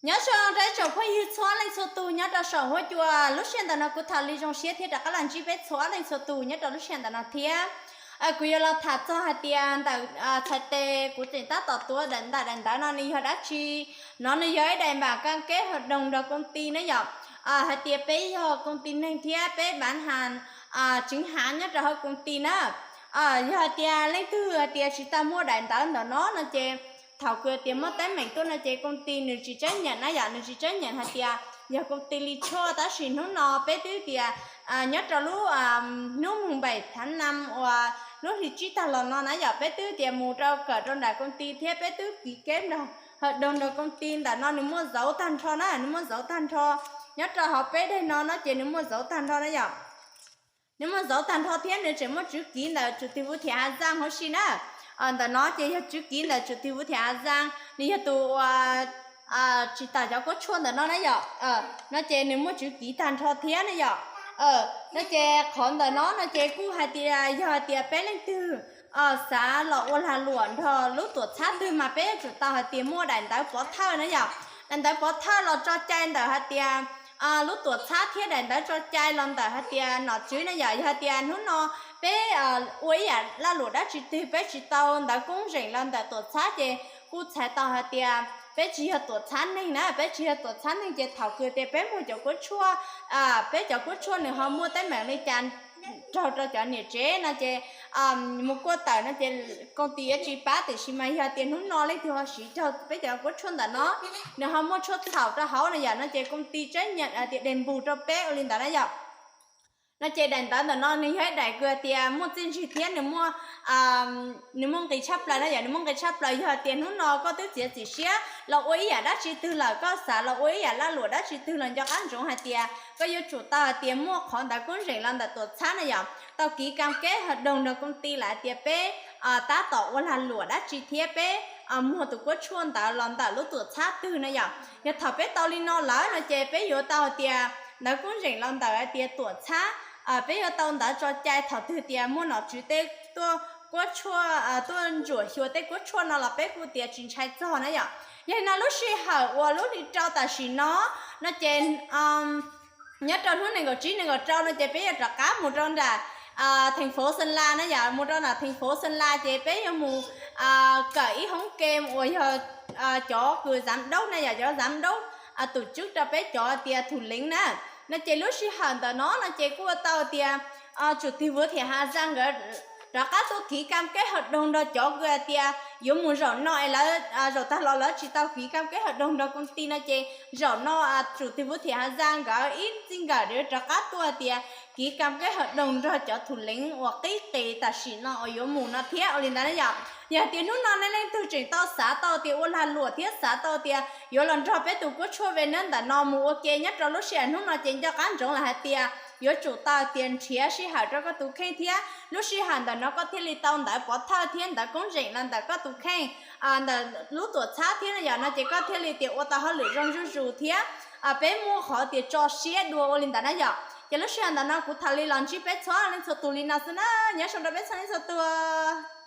Nyob zoo rau tsoom phooj ywg txhua leej txhua tus nyob rau saum huab cua. Lub sij hawm ntawm no kuv thaum li zoo siab thiab rov qab los ntsib peb txhua leej txhua tus nyob rau lub sij hawm ntawm no thiab. Kuv yuav los tham txog hais tias ntawm txhais tes kuv tseem tab tom tuav daim ntawv, daim ntawv no nws yog dab tsi no, nws yog ib daim npam kab keb hawm doog nrog koom ti na yom. Hais tias peb yog koom ti neeg thiab peb bav has tseev hav nyob rau hauv koom ti na. Yog hais tias leej twg hais tias tsis tau muaj daim ntawv ntawm no no ces thaum kws tias muaj teeb meem tuaj no ces koom ti nws tsis tseeb nyem na yom, nws tsis tseeb nyem hais tias yog koom ti li tshuaj. Tab sis hnub no peb twb tias nyob rau lub hnub mùng bảy tháng năm uas lub hli tsib tag los no na yom, peb twb tias mus rau kawm rau nram koom ti thiab peb twb ký kết hợp đồng nrog koom ti ntawm no nws muaj zauv tag nrho na, nws muaj zauv tag nrho. Nyob rau hauv peb daim no no ces nws muaj zauv tag nrho na yom. Nws muaj zauv tag nrho thiab nws tseem muaj chữ ký ntawm chủ tịch Vũ Thị Hà Giang hauv si na. Ntawm no ces yog chữ ký ntawm chủ tịch Vũ Thị Hà Giang, nws yog tus uas tsis tawm cov kuab tshuaj ntawm no na yom. No ces nws muaj chữ ký tag nrho thiab na yom. No ces qhov ntawm no no ces kuj hais tias yog hais tias peb leej twg xav los ua lag luam nrog lub tuam txhab twg mas peb yuav tsum tau hais tias muaj daim ntawv pov thawj na yom. Daim ntawv pov thawj los tso cai ntawm hais tias lub tuam txhab thiab daim ntawv tso cai los ntawm hais tias nom tswv na yom. Yog hais tias hnub no peb ua ib yam lag luam dab tsi twg peb tsis tau ntawv koob zeem los ntawm tuam txhab ces kuj txhais tau hais tias peb tsis yog tuam txhab neeg na, peb tsis yog tuam txhab neeg ces thaum kws tias peb muag cov kuab tshuaj, peb cov kuab tshuaj nws ho muaj teeb meem li cas raug rau cov niam tsev no ces mus kuaj tawm no ces koom ti yuav tsis pab. Tiam sis mas yog tias hnub no leej twg ho siv raug peb cov kuab tshuaj ntawm no, nws ho muaj tshuaj txhaum rau hauv na yom, no ces koom ti tseeb nyem tias đền bù rau peb ua li ntawd na yom. No ces daim ntawv ntawm no nws yog ib daim kws tias muaj txiaj ntsig thiab nws muaj nws muaj nqis tshaj plaws na yom, nws muaj nqis tshaj plaws. Yog tias hnub no koj twb txiav txim siab los ua ib yam dab tsi twg lawm, koj xav los ua ib yam lag luam dab tsi twg los nco qab ntsoov hais tias koj yuav tsum tau hais tias muaj qhov ntawv koob zeem los ntawm tuam txhab na yom, tau ký cam keb hợp đồng nrog koom ti lawm hais tias peb tab tom ua lag luam dab tsi thiab peb muag tus kuab tshuaj ntawd los ntawm lub tuam txhab twg na yom. Yog thaum peb tau li no lawm no ces peb yuav tau hais tias ntawv koob zeem los ntawm hais tias tuam txhab, peb yuav tau ntawv tso cai thaum twg tias muaj nom tswv tej tuaj kuab tshuaj, tuaj ntsuam xyuas tej kuab tshuaj no los peb kuj tias tsis ntshai txog na yom. Yog li no lub sij hawm uas lub hli rau tam sim no no ces nyob rau hnub nees nkaum tsib nees nkaum rau no ces peb yuav rov qab mus rau nram thành phố Sơn La na yom, mus rau nram thành phố Sơn La ces peb yuav mus kawm ib hoob kem uas yog cov kws giám đốc na yom, cov giám đốc tổ chức rau peb cov tias thủ lĩnh na. No ces lub sij hawm ntawm no no ces kuj ua tau tias chủ tịch Vũ Thị Hà Giang nkawd rov qab tuaj ký cam keb hợp đồng nrog cov kws tias yuav mus zaum no es lawv zaum tag los lawv tsis tau ký cam keb hợp đồng nrog koom ti no ces zaum no chủ tịch Vũ Thị Hà Giang nkawd ib txij nkawm yuav rov qab tuaj tias ký cam keb hợp đồng nrog cov thủ lĩnh uas qib qis tam sim no uas yuav mus no thiab ua li ntawd na yom. Yog tias hnub no nej leej twg tseem tau xav tau tias ua lag luam thiab xav tau tias yuav los nrog peb tus kuab tshuaj Venus ntawm no mus ua ke nyob rau lub sij hawm hnub no ces nco qab ntsoov lawm hais tias yuav tsum tau tias nrhiav sij hawm rau koj tus kheej thiab lub sij hawm ntawm no koj thiaj li tau ntawv pov thawj thiab ntawv koob zeem los ntawm koj tus kheej, ntawm lub tuam txhab thiab na yom, no ces koj thiaj li tias ua tau hauj lwm zoo zuj zus thiab peb muaj qhov tias tso siab dua ua li ntawd na yom. Ces lub sij hawm ntawm no kuv thaum li los ntsib peb txhua leej txhua tus li no xwb na, nyob zoo rau peb txhua leej txhua tus.